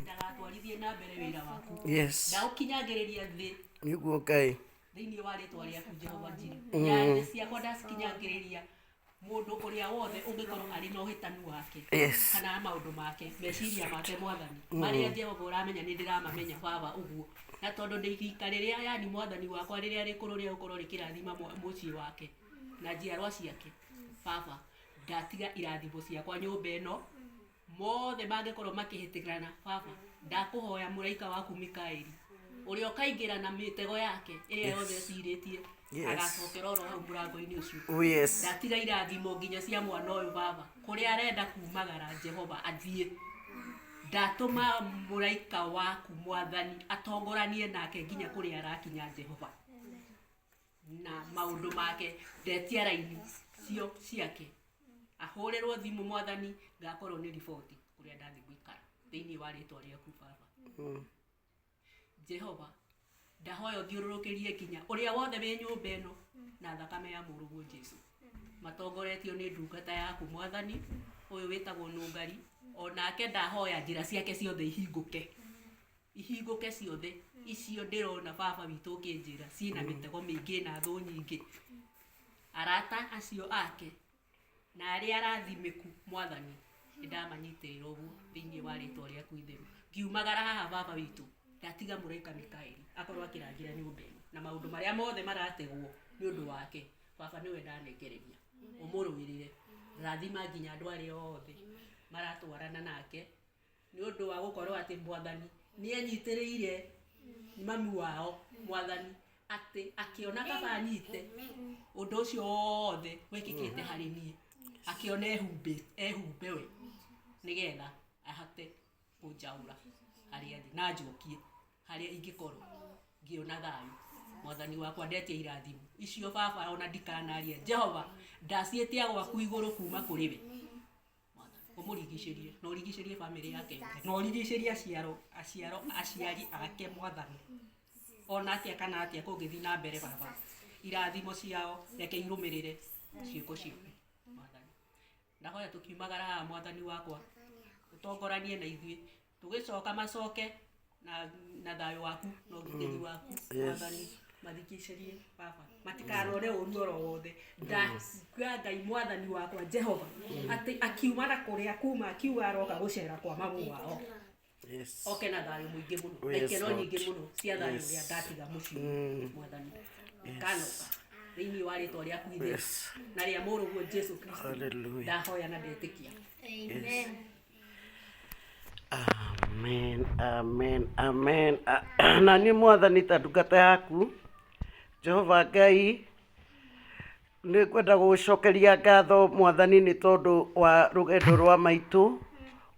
Ndagatwarithie na mbere wĩra waku. Yes. Ndaũkinyangĩrĩria thĩ. Nĩguo Ngai. Thĩinĩ wa rĩtwa rĩaku Jehova Jireh. Nyathĩ ciakwa ndacikinyangĩrĩria mũndũ ũrĩa wothe ũngĩkorwo arĩ na ũhĩtanu wake. Yes. Kana maũndũ make, meciria make Mwathani. Marĩa Jehova ũramenya nĩ ndĩramamenya Baba ũguo. Na tondũ ndĩ rika rĩrĩa yani Mwathani wakwa rĩrĩa rĩkũrũ rĩa gũkorwo rĩkĩrathima mũciĩ wake na njiarwa ciake. Baba, ndatiga irathimo ciakwa nyũmba ĩno. Mothe mangĩkorwo makĩhĩtĩkana, Baba, ndakũhoya mũraika waku Mikaeli, ũrĩa ũkaingĩra na mĩtego yake ĩrĩa yothe ecirĩtie, agacokera oro hau mũrango-inĩ ũcio. Oh, yes. Ndatiga irathimo nginya cia mwana ũyũ Baba, kũrĩa arenda kumagara Jehova athiĩ. Ndatũma mũraika waku Mwathani atongoranie nake nginya kũrĩa arakinya Jehova. Na maũndũ make ndetia raini cio ciake ahũrĩrwo thimũ Mwathani ngakorwo nĩ riboti kũrĩa ndathiĩ gũikara thĩinĩ wa rĩtwa rĩaku Baba. Jehova ndahoya ũthiũrũrũkĩrie nginya ũrĩa wothe wĩ nyũmba ĩno na thakame ya mũrũguo Jesu matongoretio nĩ ndungata yaku Mwathani ũyũ wĩtagwo Nũngari onake ndahoya njĩra ciake ciothe ihingũke ihingũke ciothe icio ndĩrona baba witũ ũkĩnjĩra ciĩna mĩtego mĩingĩ na thũ nyingĩ arata acio ake na arĩa arathimĩku Mwathani nĩndamanyitĩrĩra ũguo thĩinĩ wa rĩtwa rĩaku itheru ngiumagara haha baba witũ ndatiga mũraika Mikaeli akorwo akĩrangĩra nyũmba ĩno na maũndũ marĩa mothe marategwo nĩ ũndũ wake baba nĩwe ndanengereria ũmũrũĩrĩre rathima nginya andũ arĩa othe maratwarana nake nĩ ũndũ wa gũkorwo atĩ Mwathani nĩ enyitĩrĩire mami wao Mwathani atĩ akĩona kaba anyite ũndũ ũcio wothe wĩkĩkĩte harĩ niĩ akĩona ehumbe ehumbe we nĩgetha ahote kũnjaũra harĩa ndĩ na anjokie harĩa ingĩkorwo ngĩona thayũ mwathani wakwa ndetia irathimo icio baba ona ndikanaria Jehova ndaciĩtia gwaku igũrũ kuma kũrĩ we Ũmũrigicĩrie, na ũrigicĩrie bamĩrĩ yake yothe, na ũrigicĩrie aciaro, aciaro, aciari ake Mwathani. Ona atĩa kana atĩa kũngĩthiĩ na mbere Baba, irathimo ciao reke irũmĩrĩre ciĩko ciao Mwathani. Ndahoya tũkiumagara haha Mwathani wakwa, ũtongoranie na ithuĩ, tũgĩcoka macoke na, na thayũ waku na ũgitĩri waku Mwathani mathikicĩrie baba matikarore ũru oro wothe ndakuga Ngai Mwathani wakwa Jehova atĩ akiuma na kũrĩa kuma akiuga aroka gũcera kwa mamu wao Yes. oke na thayũ mũingĩ mũno na Yes, ikeno Lord. nyingĩ mũno cia thayũ Yes. ũrĩa ndatiga mũciĩ Mwathani kanoka thĩinĩ wa rĩtwa rĩaku itheru Yes. na rĩa mũrũguo Jesu Kristo Hallelujah. ndahoya na ndetĩkia Amen. Amen, amen, amen. Na niĩ Mwathani ta ndungata yaku, Jehova Ngai, nĩ ngwenda gũgũcokeria ngatho Mwathani nĩ tondũ wa rũgendo rwa maitũ,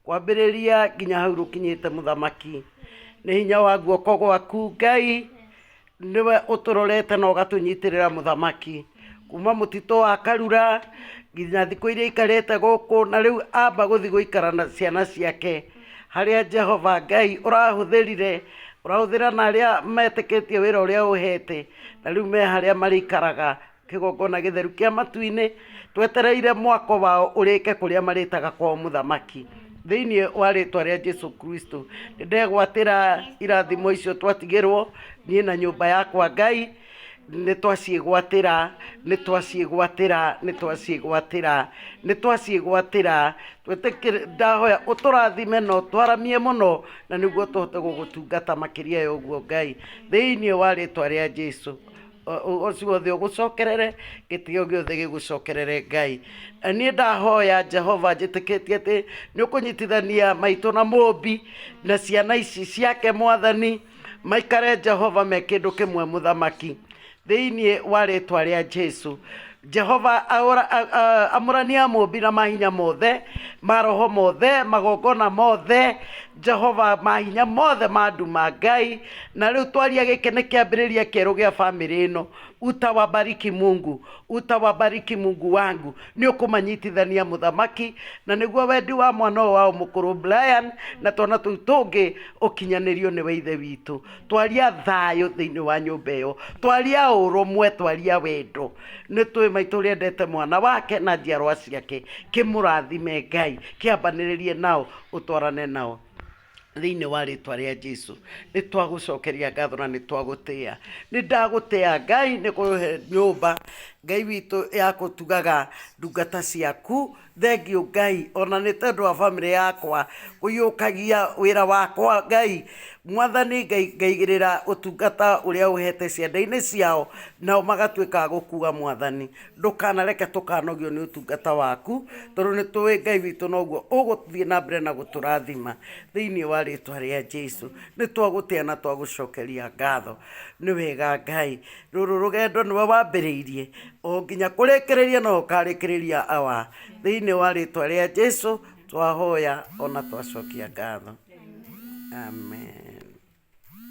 kwambĩrĩria nginya hau rũkinyĩte mũthamaki. Nĩ hinya wa guoko gwaku Ngai, Nĩwe ũtũrorete na ũgatũnyitĩrĩra mũthamaki, kuma mũtitũ wa Karura nginya thikũ iria aikarĩte gũkũ, na rĩu amba gũthiĩ gũikara na ciana ciake, harĩa Jehova Ngai ũrahũthĩrire, ũrahũthĩra na arĩa metĩkĩtie wĩra ũrĩa ũhete, na rĩu me harĩa marĩikaraga. Kĩgongona gĩtheru kĩa matu-inĩ, twetereire mwako wao ũrĩke kũrĩa marĩtaga kwao mũthamaki. Thĩinĩ wa rĩtwa rĩa Jesu Kristo, nĩ ndegwatĩra irathimo icio twatigĩrwo, niĩ na nyũmba yakwa Ngai, nĩ twaciĩgwatĩra, nĩ twaciĩgwatĩra, nĩ twaciĩgwatĩra, nĩ twaciĩgwatĩra, twĩtĩkĩre, ndahoya ũtũrathime na ũtwaramie mũno, na nĩguo tũhote gũgũtungata makĩria ya ũguo Ngai, thĩinĩ wa rĩtwa rĩa Jesu. Ũgoci wothe ũgũcokerere, gĩtĩo gĩothe gĩgũcokerere Ngai. Na niĩ ndahoya Jehova njĩtĩkĩtie atĩ nĩ ũkũnyitithania maitũ na Mũmbi na ciana ici ciake Mwathani, maikare Jehova me kĩndũ kĩmwe mũthamaki. Thĩinĩ wa rĩtwa rĩa Jesu. Jehova amũrania Mũmbi na mahinya mothe, maroho mothe, magongona mothe, Jehova mahinya mothe ma nduma Ngai. Na rĩu twaria gĩkĩ nĩ kĩambĩrĩria kĩerũ gĩa bamĩrĩ ĩno. Utawabariki Mungu, utawabariki Mungu wangu. Nĩ ũkũmanyitithania mũthamaki, na nĩguo wendi wa mwana ũyũ wao mũkũrũ Brian na twana tũu tũngĩ ũkinyanĩrio nĩwe Ithe witũ. Twaria thayũ thĩinĩ wa nyũmba ĩyo, twaria ũrũmwe, twaria wendo. Nĩ tũĩ maitũ ũrĩa endete mwana wake na njiarwa ciake. Kĩmũrathime Ngai, kĩambanĩrĩrie nao, ũtwarane nao. Thĩinĩ wa rĩtwa rĩa Jesu nĩ twagũcokeria ngatho na nĩ twagũtĩa. Nĩ ndagũtĩa Ngai nĩ kũhe nyũmba Ngai witũ ya kũtugaga ndungata ciaku. Thengiũ Ngai ona nĩ tondũ wa bamĩrĩ yakwa kũiyũkagia wĩra wakwa Ngai. Mwathani Ngai ngaigĩrĩra ũtungata ũrĩa ũhete ciande-inĩ ciao nao magatuĩka a gũkua Mwathani. Ndũkanareke tũkanogio nĩ ũtungata waku, tondũ nĩ tũĩ Ngai witũ noguo ũgũthiĩ na mbere na gũtũrathima thĩinĩ wa rĩtwa rĩa Jesu. Nĩ twagũtĩa na twagũcokeria ngatho. Nĩ wega Ngai, rũrũ rũgendo nĩwe wambĩrĩirie, o nginya kũrĩkĩrĩria no ũkarĩkĩrĩria Awa. Thĩinĩ wa rĩtwa rĩa Jesu twahoya ona twacokia ngatho. Amen.